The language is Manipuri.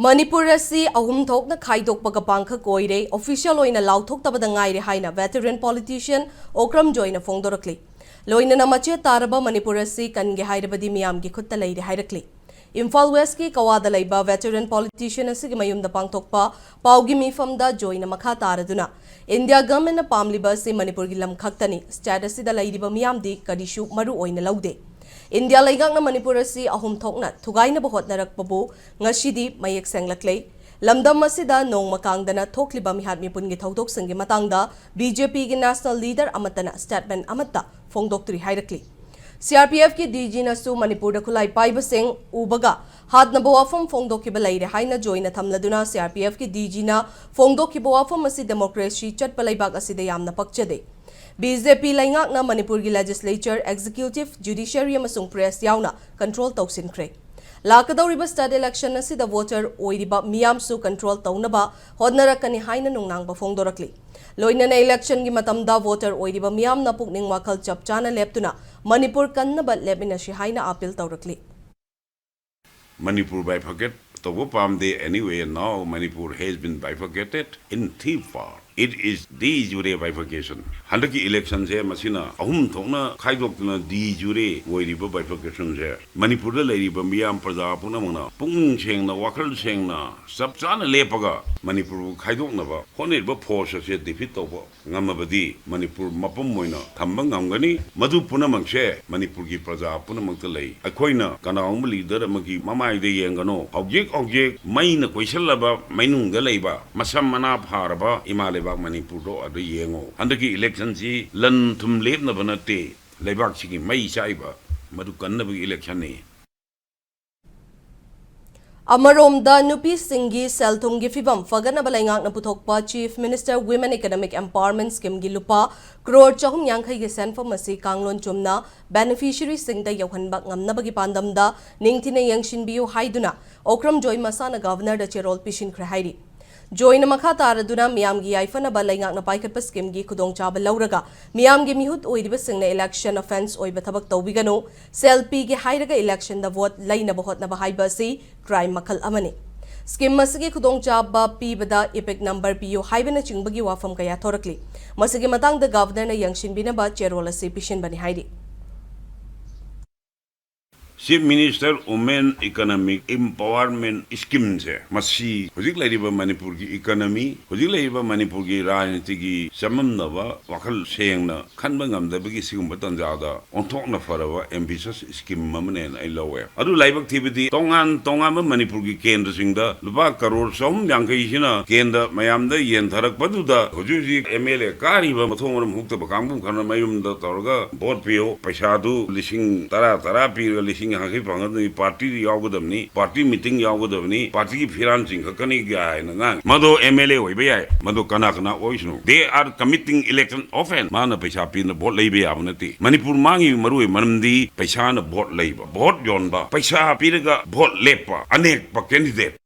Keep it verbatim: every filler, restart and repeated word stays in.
ꯃꯅꯤꯄꯨꯔ ꯑꯁꯤ ꯑꯍꯨꯝ ꯊꯣꯛꯅ ꯈꯥꯏꯗꯣꯛꯄꯒ ꯄꯥꯡꯈꯛ ꯑꯣꯏꯔꯦ, official ꯑꯣꯏꯅ ꯂꯥꯎꯊꯣꯛꯇꯕꯗ ꯉꯥꯏꯔꯦ ꯍꯥꯏꯅ veteran politician ꯑꯣꯀ꯭ꯔꯝ ꯖꯣꯏꯅ ꯐꯣꯡꯗꯣꯔꯛꯂꯤ꯫ ꯂꯣꯏꯅꯅ ꯃꯆꯦꯠ ꯇꯥꯔꯕ ꯃꯅꯤꯄꯨꯔ ꯑꯁꯤ ꯀꯟꯒꯦ ꯍꯥꯏꯔꯕꯗꯤ ꯃꯤꯌꯥꯝꯒꯤ ꯈꯨꯠꯇ ꯂꯩꯔꯦ ꯍꯥꯏꯔꯛꯂꯤ꯫ ꯏꯝꯐꯥꯜ ꯋꯦꯁꯀꯤ ꯀꯋꯥꯗ ꯂꯩꯕ veteran politician ꯑꯁꯤꯒꯤ ꯃꯌꯨꯝꯗ ꯄꯥꯡꯊꯣꯛꯄ ꯄꯥꯎꯒꯤ ꯃꯤꯐꯝꯗ ꯖꯣꯏꯅ ꯃꯈꯥ ꯇꯥꯔꯗꯨꯅ ꯏꯟꯗꯤꯌꯥ ꯒꯚꯔꯟꯃꯦꯟꯠꯅ ꯄꯥꯝꯂꯤꯕ ꯑꯁꯤ ꯃꯅꯤꯄꯨꯔꯒꯤ ꯂꯝ ꯈꯛꯇꯅꯤ, state ꯑꯁꯤꯗ ꯂꯩꯔꯤꯕ ꯃꯤꯌꯥꯝꯗꯤ ꯀꯔꯤꯁꯨ ꯃꯔꯨ ꯑꯣꯏꯅ ꯂꯧꯗꯦ꯫ ꯏꯟꯗꯤꯌꯥ ꯂꯩꯉꯥꯛꯅ ꯃꯅꯤꯄꯨꯔ ꯑꯁꯤ ꯑꯍꯨꯝ ꯊꯣꯛꯅ ꯊꯨꯒꯥꯏꯅꯕ ꯍꯣꯠꯅꯔꯛꯄꯕꯨ ꯉꯁꯤꯗꯤ ꯃꯌꯦꯛ ꯁꯦꯡꯂꯛꯂꯦ꯫ ꯂꯝꯗꯝ ꯑꯁꯤꯗ ꯅꯣꯡꯃ ꯀꯥꯡꯗꯅ ꯊꯣꯛꯂꯤꯕ ꯃꯤꯍꯥꯠ ꯃꯤꯄꯨꯟꯒꯤ ꯊꯧꯗꯣꯛꯁꯤꯡꯒꯤ ꯃꯇꯥꯡꯗ BJPꯒꯤ national leader ꯑꯃꯠꯇꯅ statement ꯑꯃꯠꯇ ꯐꯣꯡꯗꯣꯛꯇ꯭ꯔꯤ ꯍꯥꯏꯔꯛꯂꯤ꯫ CRPFꯀꯤ DGꯅꯁꯨ ꯃꯅꯤꯄꯨꯔꯗ ꯈꯨꯠꯂꯥꯏ ꯄꯥꯏꯕꯁꯤꯡ ꯎꯕꯒ ꯍꯥꯠꯅꯕ ꯋꯥꯐꯝ ꯐꯣꯡꯗꯣꯛꯈꯤꯕ ꯂꯩꯔꯦ ꯍꯥꯏꯅ ꯖꯣꯏꯅ ꯊꯝꯂꯗꯨꯅ, CRPFꯀꯤ DGꯅ ꯐꯣꯡꯗꯣꯛꯈꯤꯕ ꯋꯥꯐꯝ ꯑꯁꯤ democracy ꯆꯠꯄ ꯂꯩꯕꯥꯛ ꯑꯁꯤꯗ ꯌꯥꯝꯅ ꯄꯛꯆꯗꯦ꯫ BJP ꯂꯩꯉꯥꯛꯅ ꯃꯅꯤꯄꯨꯔꯒꯤ legislature, executive, judiciary ꯑꯃꯁꯨꯡ press ꯌꯥꯎꯅ control ꯇꯧꯁꯤꯟꯈ꯭ꯔꯦ꯫ ꯂꯥꯛꯀꯗꯧꯔꯤꯕ state election ꯑꯁꯤꯗ voter ꯑꯣꯏꯔꯤꯕ ꯃꯤꯌꯥꯝꯁꯨ control ꯇꯧꯅꯕ ꯍꯣꯠꯅꯔꯛꯀꯅꯤ ꯍꯥꯏꯅ ꯅꯨꯡꯅꯥꯡꯕ ꯐꯣꯡꯗꯣꯔꯛꯂꯤ꯫ ꯂꯣꯏꯅꯅ electionꯒꯤ ꯃꯇꯝꯗ voter ꯑꯣꯏꯔꯤꯕ ꯃꯤꯌꯥꯝꯅ ꯄꯨꯛꯅꯤꯡ ꯋꯥꯈꯜ ꯆꯞ ꯆꯥꯅ ꯂꯦꯞꯇꯨꯅ ꯃꯅꯤꯄꯨꯔ ꯀꯟꯅꯕ ꯂꯦꯞꯃꯤꯟꯅꯁꯤ ꯍꯥꯏꯅ appeal ꯇꯧꯔꯛꯂꯤ꯫ ꯃꯅꯤꯄꯨꯔ bifurcate ꯇꯧꯕ ꯄꯥꯝꯗꯦ꯫ Anyway, now Manipur has been bifurcated in three parts. It is de jure bifurcation. ꯍꯟꯗꯛꯀꯤ electionꯁꯦ ꯃꯁꯤꯅ ꯑꯍꯨꯝ ꯊꯣꯛꯅ ꯈꯥꯏꯗꯣꯛꯇꯨꯅ de jure ꯑꯣꯏꯔꯤꯕ bifurcationꯁꯦ ꯃꯅꯤꯄꯨꯔꯗ ꯂꯩꯔꯤꯕ ꯃꯤꯌꯥꯝ ꯄ꯭ꯔꯖꯥ ꯄꯨꯝꯅꯃꯛꯅ ꯄꯨꯛꯅꯤꯡ ꯁꯦꯡꯅ, ꯋꯥꯈꯜ ꯁꯦꯡꯅ, ꯆꯞ ꯆꯥꯅ ꯂꯦꯞꯄꯒ ꯃꯅꯤꯄꯨꯔꯕꯨ ꯈꯥꯏꯗꯣꯛꯅꯕ ꯍꯣꯠꯅꯔꯤꯕ force ꯑꯁꯦ defeat ꯇꯧꯕ ꯉꯝꯃꯕꯗꯤ ꯃꯅꯤꯄꯨꯔ ꯃꯄꯨꯝ ꯑꯣꯏꯅ ꯊꯝꯕ ꯉꯝꯒꯅꯤ꯫ ꯃꯗꯨ ꯄꯨꯝꯅꯃꯛꯁꯦ ꯃꯅꯤꯄꯨꯔꯒꯤ ꯄ꯭ꯔꯖꯥ ꯄꯨꯝꯅꯃꯛꯇ ꯂꯩ꯫ ꯑꯩꯈꯣꯏꯅ ꯀꯅꯥꯒꯨꯝꯕ leader ꯑꯃꯒꯤ ꯃꯃꯥꯏꯗ ꯌꯦꯡꯒꯅꯨ꯫ ꯍꯧꯖꯤꯛ ꯍꯧꯖꯤꯛ ꯃꯩꯅ ꯀꯣꯏꯁꯤꯜꯂꯕ ꯃꯩꯅꯨꯡꯗ ꯂꯩꯕ ꯃꯁꯝ ꯃꯅꯥ ꯐꯥꯔꯕ ꯏꯃꯥ ꯂꯩꯕꯥꯛ ꯃꯅꯤꯄꯨꯔꯗꯣ ꯑꯗꯨ ꯌꯦꯡꯉꯨ꯫ ꯍꯟꯗꯛꯀꯤ electionꯁꯤ ꯂꯟ ꯊꯨꯝ ꯂꯦꯞꯅꯕ ꯅꯠꯇꯦ, ꯂꯩꯕꯥꯛꯁꯤꯒꯤ ꯃꯩ ꯆꯥꯛꯏꯕ ꯃꯗꯨ ꯀꯟꯅꯕꯒꯤ electionꯅꯤ꯫ ꯑꯃꯔꯣꯝꯗ, ꯅꯨꯄꯤꯁꯤꯡꯒꯤ ꯁꯦꯜ-ꯊꯨꯝꯒꯤ ꯐꯤꯚꯝ ꯐꯒꯠꯅꯕ ꯂꯩꯉꯥꯛꯅ ꯄꯨꯊꯣꯛꯄ Chief Minister Women Economic Empowerment Schemeꯒꯤ ꯂꯨꯄꯥ ꯀ꯭ꯔꯣꯔ ꯆꯍꯨꯝ ꯌꯥꯡꯈꯩꯒꯤ ꯁꯦꯟꯐꯝ ꯑꯁꯤ ꯀꯥꯡꯂꯣꯟ ꯆꯨꯝꯅ beneficiaryꯁꯤꯡꯗ ꯌꯧꯍꯟꯕ ꯉꯝꯅꯕꯒꯤ ꯄꯥꯟꯗꯝꯗ ꯅꯤꯡꯊꯤꯅ ꯌꯦꯡꯁꯤꯟꯕꯤꯌꯨ ꯍꯥꯏꯗꯨꯅ ꯑꯣꯀ꯭ꯔꯝ ꯖꯣꯏ ꯃꯁꯥꯅ Governorꯗ ꯆꯦꯔꯣꯜ ꯄꯤꯁꯤꯟꯈ꯭ꯔꯦ ꯍꯥꯏꯔꯤ꯫ ꯖꯣꯏꯅ ꯃꯈꯥ ꯇꯥꯔꯗꯨꯅ ꯃꯤꯌꯥꯝꯒꯤ ꯌꯥꯏꯐꯅꯕ ꯂꯩꯉꯥꯛꯅ ꯄꯥꯏꯈꯠꯄ schemeꯒꯤ ꯈꯨꯗꯣꯡꯆꯥꯕ ꯂꯧꯔꯒ ꯃꯤꯌꯥꯝꯒꯤ ꯃꯤꯍꯨꯠ ꯑꯣꯏꯔꯤꯕꯁꯤꯡꯅ election offence ꯑꯣꯏꯕ ꯊꯕꯛ ꯇꯧꯕꯤꯒꯅꯨ, ꯁꯦꯜ ꯄꯤꯒꯦ ꯍꯥꯏꯔꯒ electionꯗ vote ꯂꯩꯅꯕ ꯍꯣꯠꯅꯕ ꯍꯥꯏꯕ ꯑꯁꯤ crime ꯃꯈꯜ ꯑꯃꯅꯤ꯫ ꯁ꯭ꯀꯤꯝ ꯑꯁꯤꯒꯤ ꯈꯨꯗꯣꯡꯆꯥꯕ ꯄꯤꯕꯗ ꯏꯄꯤꯛ ꯅꯝꯕꯔ ꯄꯤꯌꯨ ꯍꯥꯏꯕꯅꯆꯤꯡꯕꯒꯤ ꯋꯥꯐꯝ ꯀꯌꯥ ꯊꯣꯔꯛꯂꯤ꯫ ꯃꯁꯤꯒꯤ ꯃꯇꯥꯡꯗ ꯒꯕꯔꯅꯔꯅ ꯌꯦꯡꯁꯤꯟꯕꯤꯅꯕ ꯆꯦꯔꯣꯜ ꯑꯁꯤ ꯄꯤꯁꯤꯟꯕꯅꯤ ꯍꯥꯏꯔꯤ꯫ Chief Minister Women Economic Empowerment Scheme ꯁꯦ, ꯃꯁꯤ ꯍꯧꯖꯤꯛ ꯂꯩꯔꯤꯕ ꯃꯅꯤꯄꯨꯔꯒꯤ ꯏꯀꯣꯅꯣꯃꯤ, ꯍꯧꯖꯤꯛ ꯂꯩꯔꯤꯕ ꯃꯅꯤꯄꯨꯔꯒꯤ ꯔꯥꯖꯅꯤꯇꯤꯒꯤ ꯆꯃꯝꯅꯕ, ꯋꯥꯈꯜ ꯁꯦꯡꯅ ꯈꯟꯕ ꯉꯝꯗꯕꯒꯤ ꯁꯤꯒꯨꯝꯕ ꯇꯥꯟꯖꯥꯗ ꯑꯣꯟꯊꯣꯛꯅ ꯐꯔꯕ ambitious scheme ꯑꯃꯅꯦꯅ ꯑꯩ ꯂꯧꯋꯦ꯫ ꯑꯗꯨ ꯂꯥꯏꯕꯛ ꯊꯤꯕꯗꯤ ꯇꯣꯉꯥꯟ ꯇꯣꯉꯥꯟꯕ ꯃꯅꯤꯄꯨꯔꯒꯤ ꯀꯦꯟꯗ꯭ꯔꯁꯤꯡꯗ ꯂꯨꯄꯥ ꯀꯔꯣꯔ ꯆꯍꯨꯝ ꯌꯥꯡꯈꯩꯁꯤꯅ ꯀꯦꯟꯗ꯭ꯔ ꯃꯌꯥꯝꯗ ꯌꯦꯟꯊꯔꯛꯄꯗꯨꯗ ꯍꯧꯖꯤꯛ ꯍꯧꯖꯤꯛ MLA ꯀꯥꯔꯤꯕ ꯃꯊꯣꯡ ꯃꯔꯝ ꯍꯨꯛꯇꯕ ꯀꯥꯡꯕꯨ ꯈꯔꯅ ꯃꯌꯨꯝꯗ ꯇꯧꯔꯒ ꯚꯣꯠ ꯄꯤꯌꯣ, ꯄꯩꯁꯥꯗꯨ ꯂꯤꯁꯤꯡ ꯇꯔꯥ ꯇꯔꯥ ꯄꯤꯔꯒ ꯂꯤꯁꯤꯡ ꯌꯥꯡꯈꯩ ꯐꯪꯒꯗꯕꯅꯤ, ꯄꯥꯔꯇꯤꯗ ꯌꯥꯎꯒꯗꯕꯅꯤ, ꯄꯥꯔꯇꯤ ꯃꯤꯇꯤꯡ ꯌꯥꯎꯒꯗꯕꯅꯤ, ꯄꯥꯔꯇꯤꯒꯤ ꯐꯤꯔꯥꯟ ꯆꯤꯡꯈꯠꯀꯅꯤ ꯀꯥꯏꯅ ꯉꯥꯡ꯫ ꯃꯗꯣ MLA ꯑꯣꯏꯕ ꯌꯥꯏ, ꯃꯗꯣ ꯀꯅꯥ ꯀꯅꯥ ꯑꯣꯏꯁꯅꯨ, they are committing election offence꯫ ꯃꯥꯅ ꯄꯩꯁꯥ ꯄꯤꯗꯅ ꯚꯣꯠ ꯂꯩꯕ ꯌꯥꯕ ꯅꯠꯇꯦ꯫ ꯃꯅꯤꯄꯨꯔ ꯃꯥꯡꯉꯤꯕ ꯃꯔꯨ ꯑꯣꯏꯕ ꯃꯔꯝꯗꯤ ꯄꯩꯁꯥꯅ ꯚꯣꯠ ꯂꯩꯕ, ꯚꯣꯠ ꯌꯣꯟꯕ, ꯄꯩꯁꯥ ꯄꯤꯔꯒ ꯚꯣꯠ ꯂꯦꯞꯄ ꯑꯅꯦꯛꯄ candidate꯫